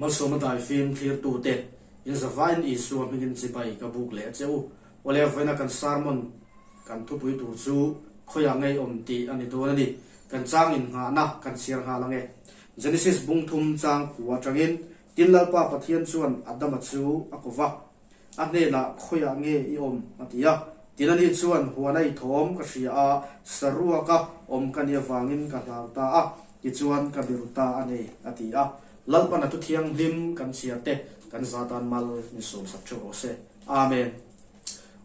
Malsawma daifim thlirtute, in zavaiin Isua hmingin chibai ka buk leh a che u. Awle vawiina kan sermon kan thupui tur chu khawiah ngei awm tih a ni dawn a ni. Kan chang innghahna kan chhiar nghal ange. Genesis bungthum chang kua atangin, Tin Lalpa Pathian chuan Adama chu a ko va. A hnenah, Khawiah nge i awm? a ti a. Tin ani chuan, Huana i thawm ka hria a, saruaka awm ka nih avangin ka hlau ta a, tichuan ka biru ta a ni, a ti a. Lalpan a thu thianghlim kan chhiar te kan za tan mal min sawmsak theuh rawh se. Amen.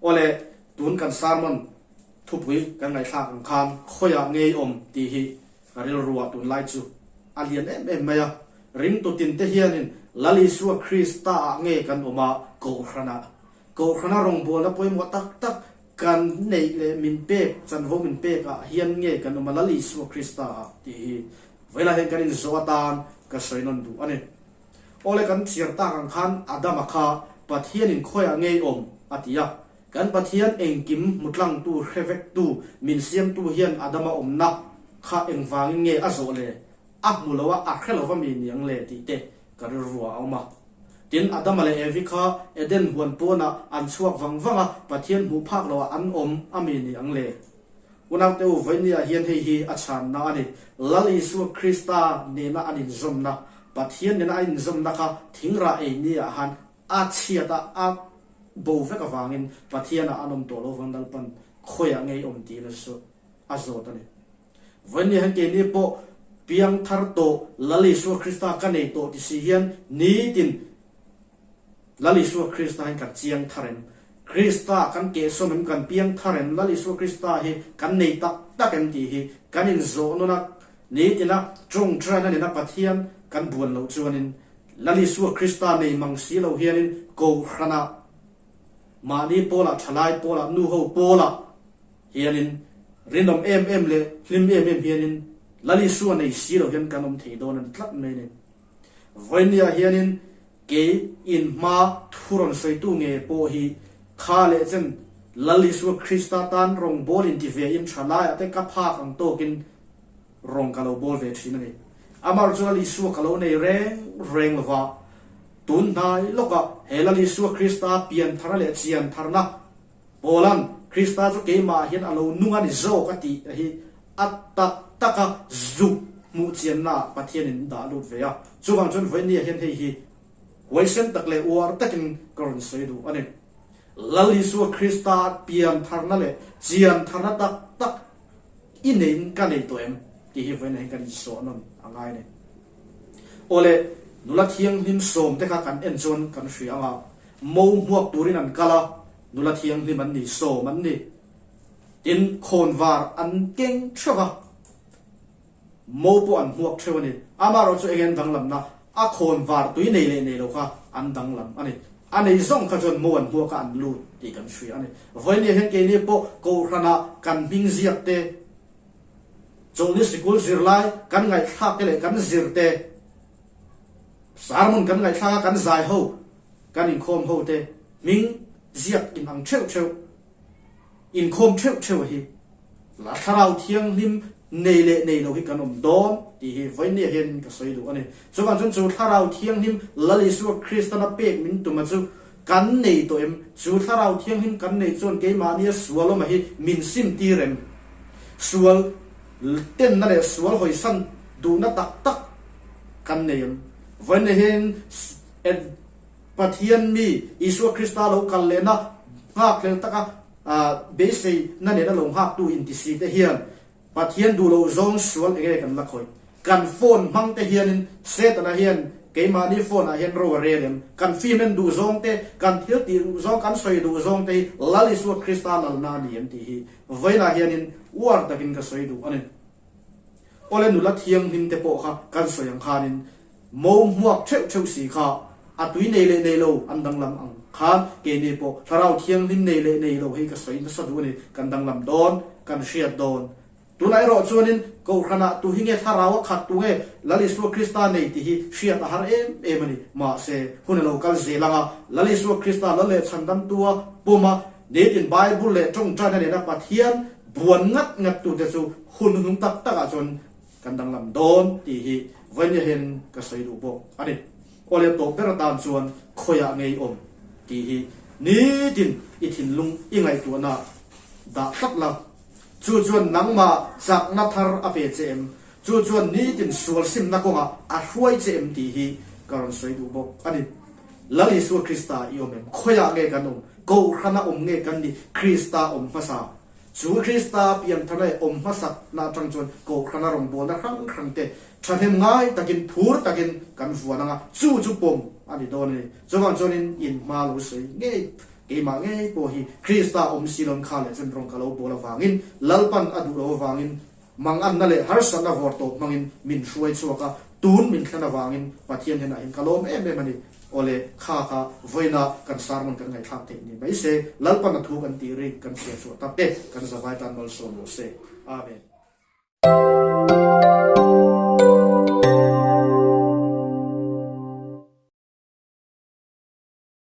Awle, tun kan sermon thupui kan ngaihthlak ang khan khawiah nge i awm tih hi Ka rilruah tunlai chu a lian em em mai a, ringtu tinte hianin Lal Isua Krista ah nge kan awm a, Kohhranah. Kohhrana rawngbawlna pawimawh tak tak kan neih leh min pek, chanvo min pek ah hian nge kan awm a Lal Isua Krista ah tih hi vawilah hian kan inzawh atan ka sawi nawn duh a ni. Awle kan chhiar tak ang khan Adama kha Pathianin khawiah nge i awm a ti a, Kan Pathian engkim hmutlangtu hre vektu min siamtu hian Adama awmna kha engvangin nge a zawh le? A hmu lo a, a hre lo va mi niang le tih te ka rilru ah a awm a. Tin, Adama leh Evi kha Eden huan pawnah an chhuak vang vang a, Pathian hmuh phak loh ah an awm a mi niang le? Unaute u, vawinia hian hei hi a chhanna a ni. Lal Isua Krista nena an inzawmna, Pathian nena a inzawmna kha thingrah ei ni ah han A chhiat a, a bo vek avangin Pathianah an awm tawh lo vang Lalpan khawiah ngei awm tiin a zawt a zawt a ni. Vawiin hian keini pawh piang thar tawh Lal Isua Krista ka nei tawh ti si hian nitin Lal Isua Krista hian kan chiang thar em? Krista kan kehsawm em? Kan piang thar em? Lal Isua Krista hi kan nei tak tak em tih hi kan inzawh nawn a, nitina tawngtaina nena Pathian kan buan loh chuanin Lal Isua Krista nei mang si lo hianin Kohhranah, mahni pawlah, thalai pawlah, nuho pawlah hianin rinawm em em leh hlim em em hianin Lal Isua nei si lo hian kan awm thei dawn a ni tlat mai a ni. Vawinia hianin kei inhma thu rawn sawitu nge pawh hi kha leh chen Lal Isua Krista tan rawngbawlin ti ve in thalaiah te ka phak ang tawkin Rawng ka lo bawl ve thin a ni. Amar chu Lal Isua ka lo nei reng reng lo va, tun hnai lawkah he Lal Isua Krista pian tharna leh chian tharna Paula'n Krista chu keimah hian a lo nung a ni zawk a tih hi a tak taka zuk hmuh chiannaah Pathianin dah lut ve a. Chuvang chuan vawinia hian hei hi huaisen tak leh uar takin ka rawn sawi duh a ni. Lal Isua Krista pian tharna leh chian tharna tak tak I neiin ka nei tawh em? tih hi vawiin ah hian kan insawh nawn a ngai a ni. Awle, nula thianghlim sawm te kha kan en chuan kan hria ang a, mo hmuak turin an kal a, nula thianghlim an ni, sawm an ni. Tin, khawnvar an keng theuh a, mo pawh an hmuak theuh a ni. Amaherawhchu chu enge an danglamna? A khawnvar tui nei leh nei lo kha an danglam a ni. A nei zawng kha chuan mo an hmuak a an lut tih kan hria a ni. Vawinia hian keini pawh Kohhranah kan hming ziak te, Chawlhni sikul zirlai kan ngaihthlak te leh kan zir te, sermon kan ngaihthlak a kan zai ho, kan inkhawm ho te hming ziak in ang theuh theuh, Inkhawm theuh theuh hi la thlarau thianghlim nei leh nei lo hi kan awm dawn tih hi vawinia hian ka sawi duh a ni. Chuvang chuan chu thlarau thianghlim Lal Isua Kristana pek min tuma chu kan nei tawh em? Chu thlarau thianghlim kan neih chuan keimahnia sual awma hi min sim tir em? Sual tenna leh sual hawisan duhna tak tak kan nei em? Vawinia hian Pathian mi Isua Krista lo kal lehna nghakhlel taka beiseina nena lo nghaktu intisi te hian Pathian duh loh zawng sual enge kan la khawih? Kan phone hmang te hianin Setana hian keimahni phone ah hian ro a rel em? Kan film en duh zawng te, kan thil tih duh zawng, kan sawi duh zawng te hi Lal Isua Krista lalna a ni em tih hi vawiinah hianin uar takin ka sawi duh a ni. Awle nula thianghlim te pawh kha kan sawi ang khanin Mo hmuak theuh theuh si kha a tui nei leh nei lo an danglam ang khan keini pawh thlarau thianghlim nei leh nei lo hei ka sawi nasa duh a ni, kan danglam dawn, kan hriat dawn. Tunah erawh chuanin Kohhranah tu hi nge thlarau a khat tu nge Lal Isua Krista nei tih hi hriat a har em em a ni. Mahse, hun a lo kal zel ang a, Lal Isua Krista lal leh chhandamtua puma nitin Bible leh tawngtaina nena Pathian buan ngat ngat tute chu hun hnung tak takah chuan Kan danglam dawn tih hi vawinia hian ka sawi duh bawk a ni. Awle tawp ber atan chuan khawiah nge i awm tih hi nitin i thinlung i ngaihtuahna dah tlat la. Chu chuan nangmah chakna thar a pe che em? Chu chuan nitin sual simna kawngah a hruai che em tih hi ka rawn sawi duh bawk a ni. Lal Isua Krista i awm em? Khawiah nge kan awm? Kohhrana awm nge kan nih? Krista awm hmasa. Chu Krista pianthar leh awm hmasakna atang chuan kohhrana rawngbawlna hrang hrang te thahnem ngai takin phur takin kan vuan ang a, chu chu pawm a ni dawn a ni. Chuvang chuanin in hma lo sawi ngei keimah ngei pawh hi Krista awm si loin kha leh chen rawng ka lo bawl avangin Lalpan a duh lo avangin Manganna leh harsatna vawr tawp hmangin min hruai chhuak a, tun min thlen avangin Pathian hnenah hian ka lawm em em a ni. Awle, kha kha vawiina kan sermon kan ngaihthlak theih ni mai se, Lalpan a thu kan tih rik kan chhiar chhuah tak te kan zavai tan malsawm rawh se. Amen.